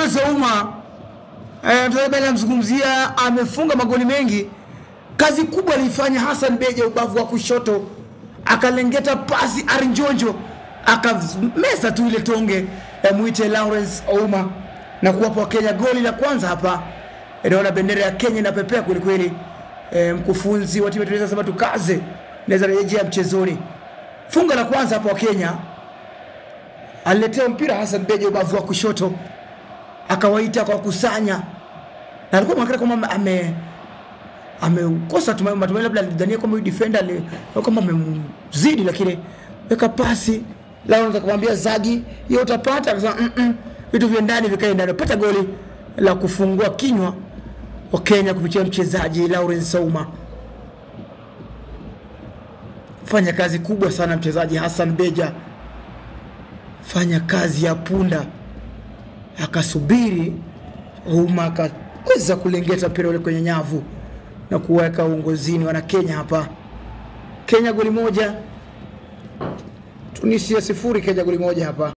Lawrence Ouma, mtazamaji anamzungumzia, amefunga magoli mengi. Kazi kubwa alifanya Hassan Beja ubavu wa kushoto, akalengeta pasi Arinjonjo, akameza tu ile tonge muite Lawrence Ouma na kuwapa Kenya goli la kwanza hapa. Naona bendera ya Kenya inapepea kweli kweli. Mkufunzi wa timu ya Tunisia anasema tukaze, naweza rejea mchezoni. Funga la kwanza hapa wa Kenya, aliletea mpira Hassan Beja ubavu wa kushoto, akawaita kwa kusanya, na alikuwa mwangalia kama ameukosa matumaini, labda alidhania kwamba huyu defender kama amemzidi, lakini weka pasi Lawrence akamwambia Zagi, hiyo utapata. Akasema vitu vya ndani vikae ndani. Pata goli la kufungua kinywa wa Kenya kupitia mchezaji Lawrence Ouma. Fanya kazi kubwa sana mchezaji Hassan Beja, fanya kazi ya punda, akasubiri Ouma akaweza kulengeta mpira ule kwenye nyavu na kuweka uongozini wana Kenya hapa. Kenya goli 1, Tunisia 0, Kenya goli 1 hapa.